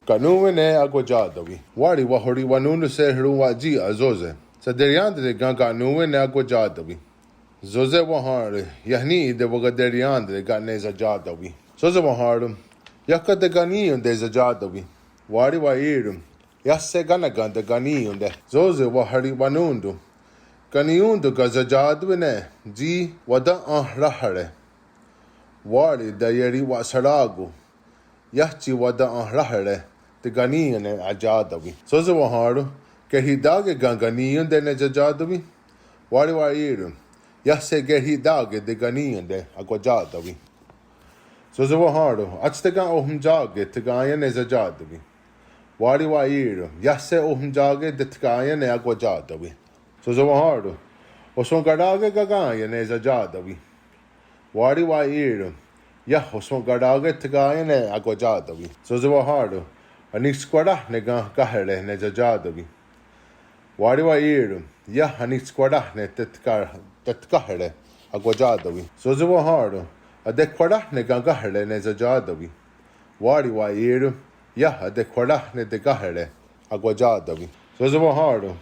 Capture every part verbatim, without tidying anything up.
Ka' nón:we ne akwatià:tawi? Wári wahori'wanón:tonhse' ronwa'tsi' a:sóse. Saterièn:tare' ken ka' nón:we ne akwatià:tawi? Sóse wahèn:ron, iah ní:'i tewakaterièn:tare' ken ne satià:tawi. Sóse wahèn:ron, iah ken tekaniyón:te' satià:tawi? Wári wa'ì:ron, iah se' ká:neken tekaniyón:te'. Sóse wahori'wanón:ton, kaniyón:ten' ken satià:tawi ne tsi wa'ten'enhráhere'. Wári teieri'wa'será:ko', iah tsi wa'ten'enhráhere' tekaniyón:te' ne atià:tawi. Sóse wahèn:ron, kerhi'tà:ke ken kaniyón:te' ne satià:tawi? Wári wa'ì:ron, iah se' kerhi'tà:ke tekaniyón:te' akwatià:tawi. Sóse wahèn:ron, átste ken ohwentsà:ke teká:ien' ne satià:tawi? Wári wa'ì:ron, iah se' ohwentsà:ke teká:ien' ne akwatià:tawi. Sóse wahèn:ron, ohsonhkarà:ke kaká:ien' ne satià:tawi? Wári wa'ì:ron, iah ohsonhkarà:ke teká:ien' ne akwatià:tawi. Sóse wahèn:ron, anitskwà:rahne ken káhere' ne satià:tawi? Wári wa'ì:ron, iah anitskwà:rahne tetka-, tetkáhere' akwatià:tawi. Sóse wahèn:ron, atekhwà:rahne ken káhere' ne satià:tawi? Wári wa'ì:ron, iah atekhwà:rahne tekáhere' akwatià:tawi. Sóse wahèn:ron,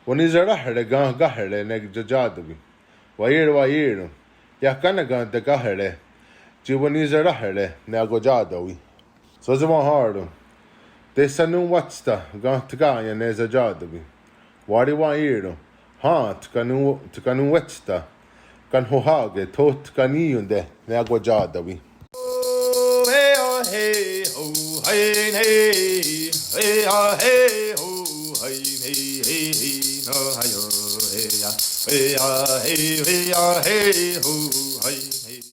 wenhniseráhere' ken káhere' ne satià:tawi? Wa'ì:ron, wa'ì:ron, iah ká:neken tekáhere' tsi wenhniseráhere' ne akwatià:tawi. Sóse wahèn:ron, tesanonhwátsta ken teká:ien' ne satià:tawi? Wári wa'ì:ron, hen, tekano-, tekanonhwátsta, kanhwá:ke tho tekaniyón:te' ne akwatià:tawi.